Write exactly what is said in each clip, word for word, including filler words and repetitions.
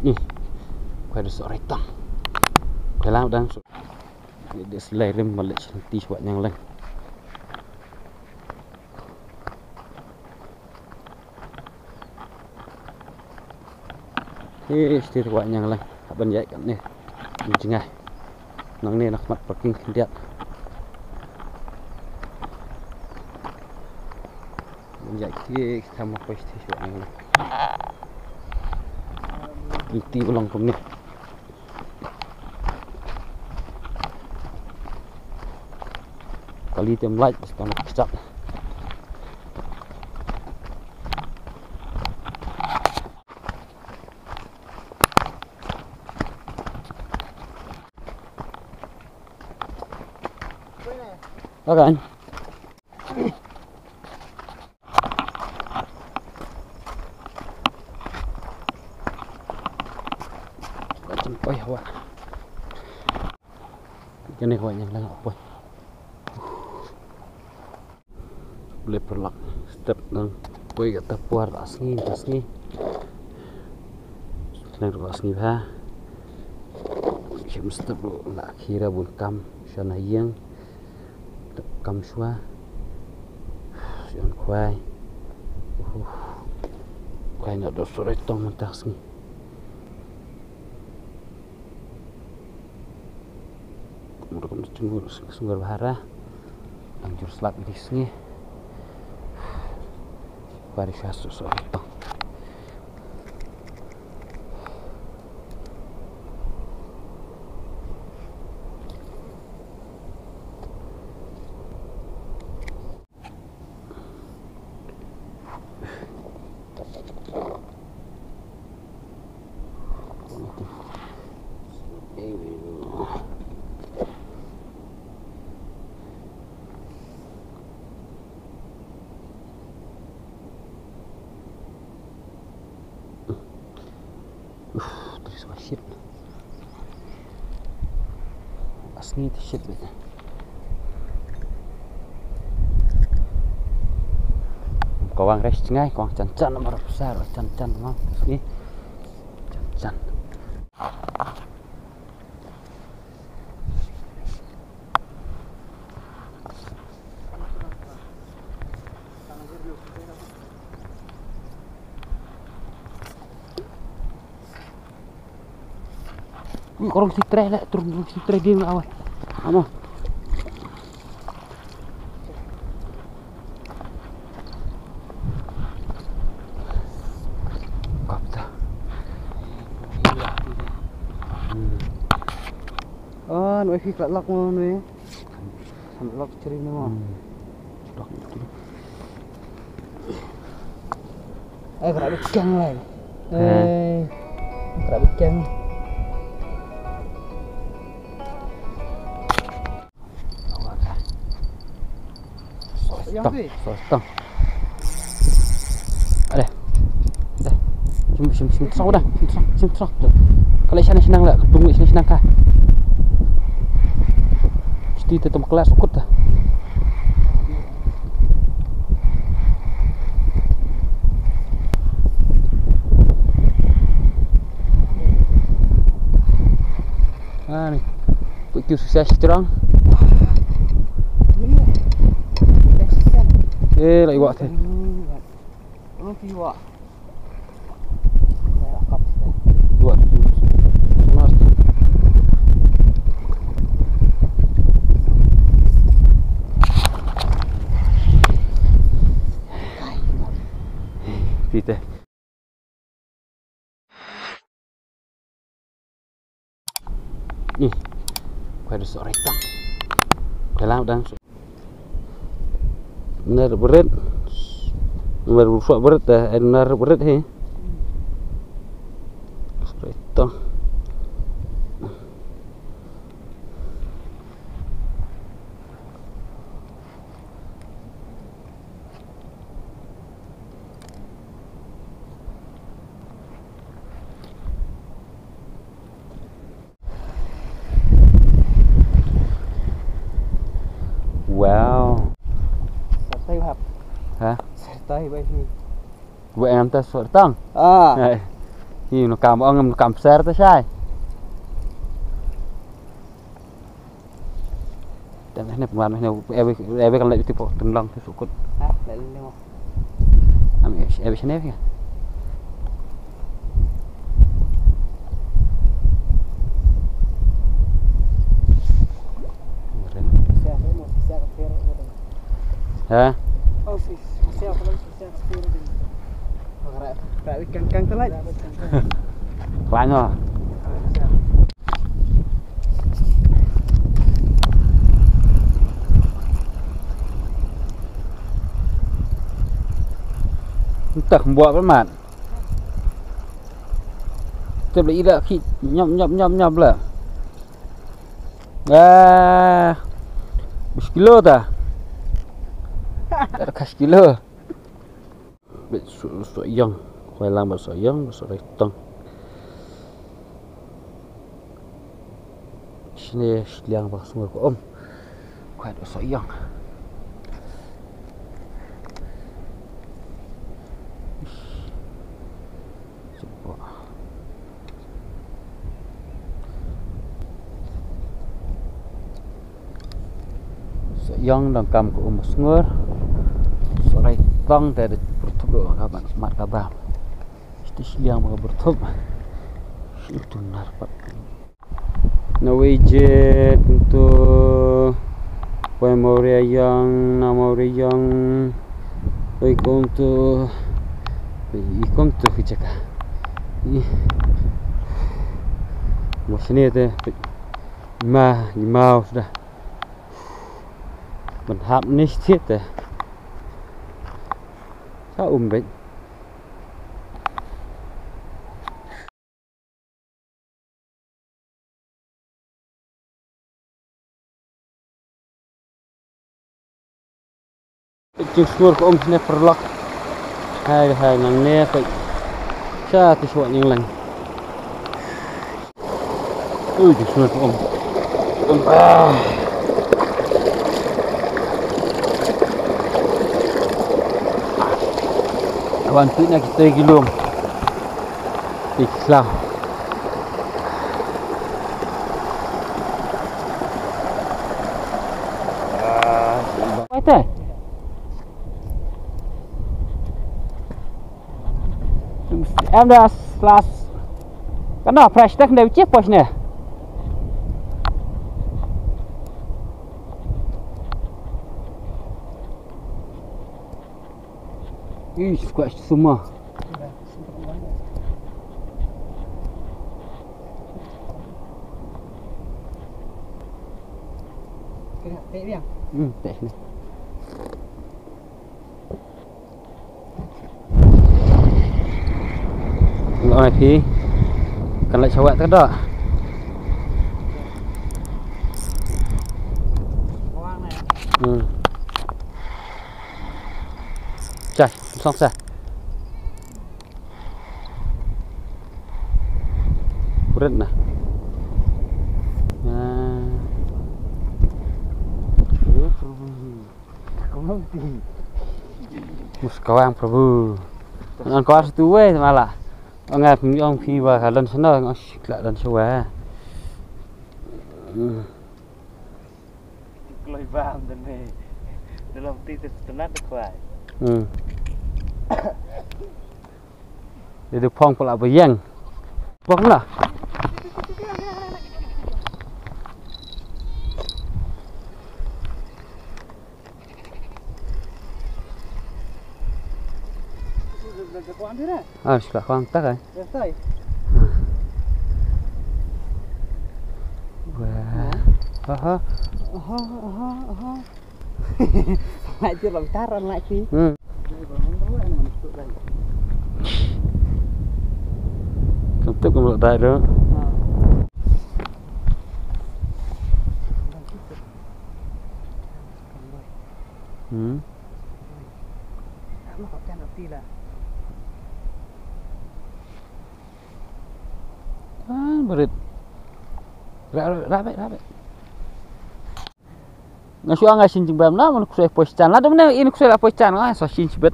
Ni. Kwai da sok rai tang. Kwai lam dang sok. Ni da silai rim balik shanti shuwa nyang lang. Ni siti shuwa nyang lang. Haban yai kan ni. Ni jingai. Nang ni nak mat parking khyndiat. Ban yai ki ki tam ma kwai siti shuwa nyang lang. Iti ulang kumni. Kali tem light bas tang kecap. Okay. Ka jingpoi hawa. Kane hawa nyang lang poi. Boleh perlak step nang poi kata puar la sngi, la sngi. Kane la sngi bha. Kim step la khira bun kam shana yang. Kam shuwa. Sian kwai. Uh. Kwai na do sore tong mentah sngi. Mura kum sungguh sungguh bahara. Ang jur slap di sngi. Kwai shuwa sore tong. Uf, terus wasit. Asli tu shit bet. Kawang res ngai, kawang chan chan mar besar, chan chan mar asli. Chan chan. Ui, korong sitre le, turun sitre di awal. Ama. Kapta. Hmm. Ah, noi fi kla lak mo noi. Lak chri ni mo. Hmm. Lak chri. Eh, kena bikeng lai. Eh. Eh, kena bikeng. Tang, tang. Ade. Ade. Shim, shim, shim trok dah. Shim trok, shim trok. Kala shana shnang la, tung shana shnang ka. Shiti te tam kala sukut dah. Ah, ni. Put tu sukses terang. Eh, lai wak te. Wak tu. Nas tu. Pite. Ih, kwai da sok rai tang. Kwai lam dang sok. Nar beret. Nar beret, eh, nar beret he. Sok rai tang. Wow. Sertai bab. Ha? Sertai bab ni. Buat yang atas sertang. Ah. Eh. Ih, no kam ong, no kam ser te shai. Tem ne pynwan ne, ewe, ewe kan leh ti pok tynlong ti sukut. Ha, leh leh mo. Am, ewe, ewe shane ya. Ha? Khlaiñ o. Ntak mbuak mat. Tep la ila ki nyop nyop nyop nyop la. Ah, bis kilo ta. Tar kas kilo. Bit su su yang. Khwai lang bit su yang, bit su rai tong. Shne shliang ba sngur ko om. Khwai bit su yang. Sa ïong dang kam ka um sngur. Sa rai tang te da pyrthup ruh ka ban mat ka bam. Sti shiliang ba ka pyrthup. Shi tu nar pat. Na wei jet tu. Wei Mawria Yang, na Mawria Yang. Wei kum tu. Wei kum tu ki jaka. Ih. Mo shane te. Ma, ni mau sudah. Ban hap ni shit te. Sa um beit. Jingsngur ka um shane paralok. Hai, hai, nangne peit. Sha te shuwa nynglang. Ui, jingsngur ka um. Um, ah. Wan peit na kita ki lum. Ikla. Mai te. Em da slas. Kana fresh tak ne chi posh ne. Ih, squash semua. Hmm, teh ni. Lo ai phi. Kan leh shawat tak dah. Hmm. Chai, song sa. Kuret na. Ah. Mus kawang Prabhu. Ngan kawang satu wei malah. Ong ap ong phi ba ka lon sno, ong shi kla lon swa. Hmm. Kloi bam dan ni. Dalam ti tu tenat tu kuai. Hmm. Dia tu phong pula bayang. Phong lah. Ah, suka kawang tak eh? Wah. Aha. Aha, aha, aha. Nak je bang taran nak ki. Hmm. Kentut kau dai tu. Hmm. Ah, berit. Ra, ra, ra, ra. Nga shu anga shin jingbam na, man kusai poistan. La dum ne in kusai la poistan, nga so shin shibet.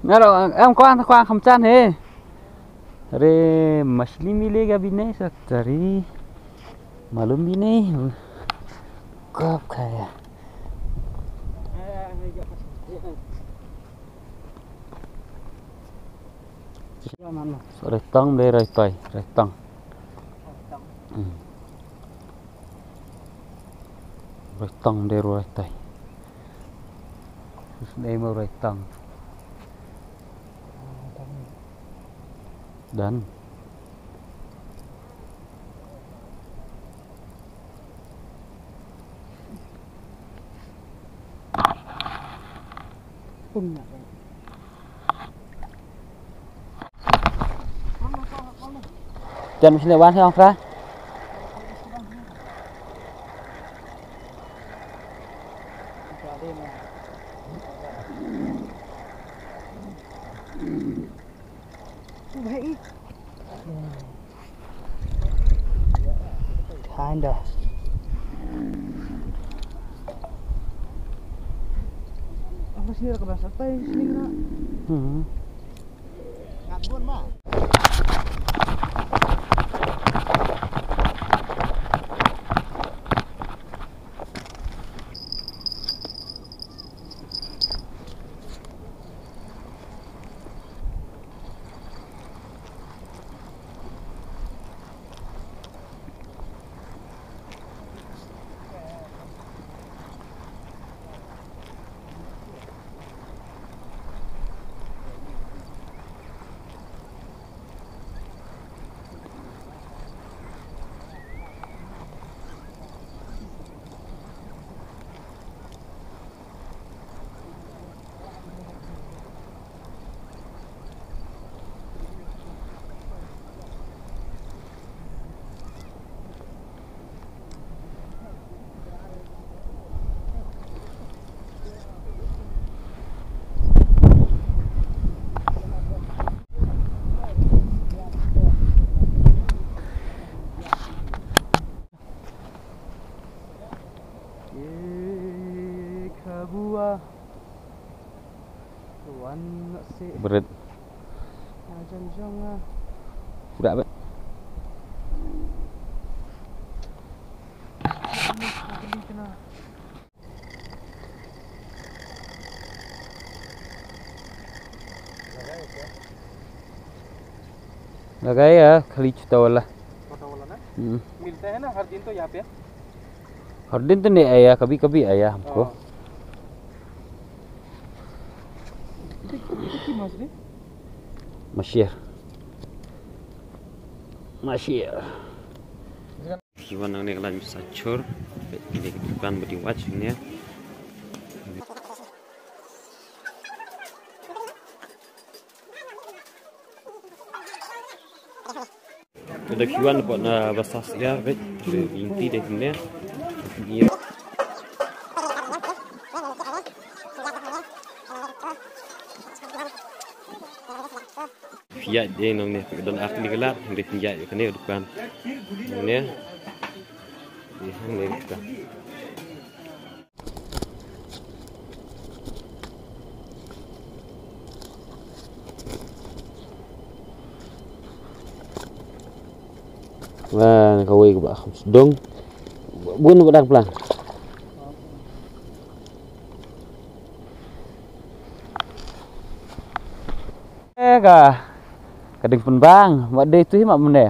Ngaro, em kwang ta kwang kham chan he. Re, machli milega bhi nahi sakta re. Malum bhi nahi. Kab khaya. Roi tong de, roi toi, roi tong. Hmm. Roi tong de, roi toi. Terus ini mau roi tong. Dan Jan mesti wan hang pra. Kinda. Apa sih, ada kena satai sini kena? Hmm. Ngat bun, Mak. Ye khabua. Wan na se. Berit. Ajan jong ah. Sudah bet. Lagaya khali chuta wala. Photo wala na? Hmm. Milta hai na har din to yahan pe? Har din to nahi aaya, kabhi kabhi aaya humko. Oh. Mashir. Mashir. Ki wan nangne ka lad Mister Chor. Ki dei ki dukan ba dei watch ne. Kada ki wan ba na ba sa siar, eh, ki wan ti dei ne. Phi ïaid ïa nong ne, phi don ar tylli ki lad, hynrei phi ïaid ïa kane ka dukan. Nong ne. Ïa hangne ka dukan. Wan kawei kaba kham sdang. Bun ba dak plan. Eh, ka, ka ding pynbang, wat dei tu hi mak mynne.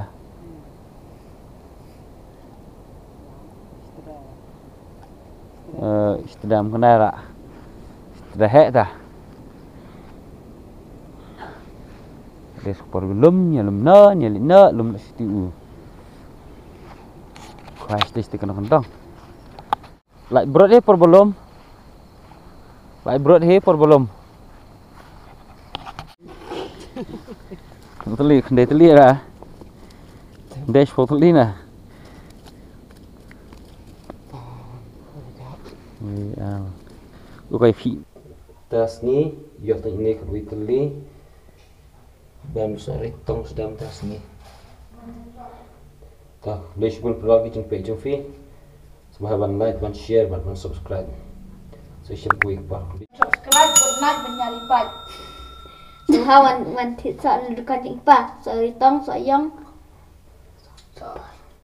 Eh, istedam kena ra. Istedam hek ta. Dei super lum, nya lum na, nya li na, lum na situ u. Kuai situ situ kena kentang. Lai brot he por belum. Lai brot he por belum. Teli, khyndai teli ra. Khyndai shiphew teli na. Wei, ah. Ukai phi. Ta sngi, ïoh tang ine khyndai teli. Bam sa ri tong sdam ta sngi. Ta, khublei shibun paralok ki jingpeit jong phi. Sngewbha ban like, ban share, ban, ban subscribe. Sa shisien kawei ka por. Subscribe, ban like, ban ñiah ri bad. Ha wan wan thied soh na dukan jong i pa, soh ri tong, soh ïong.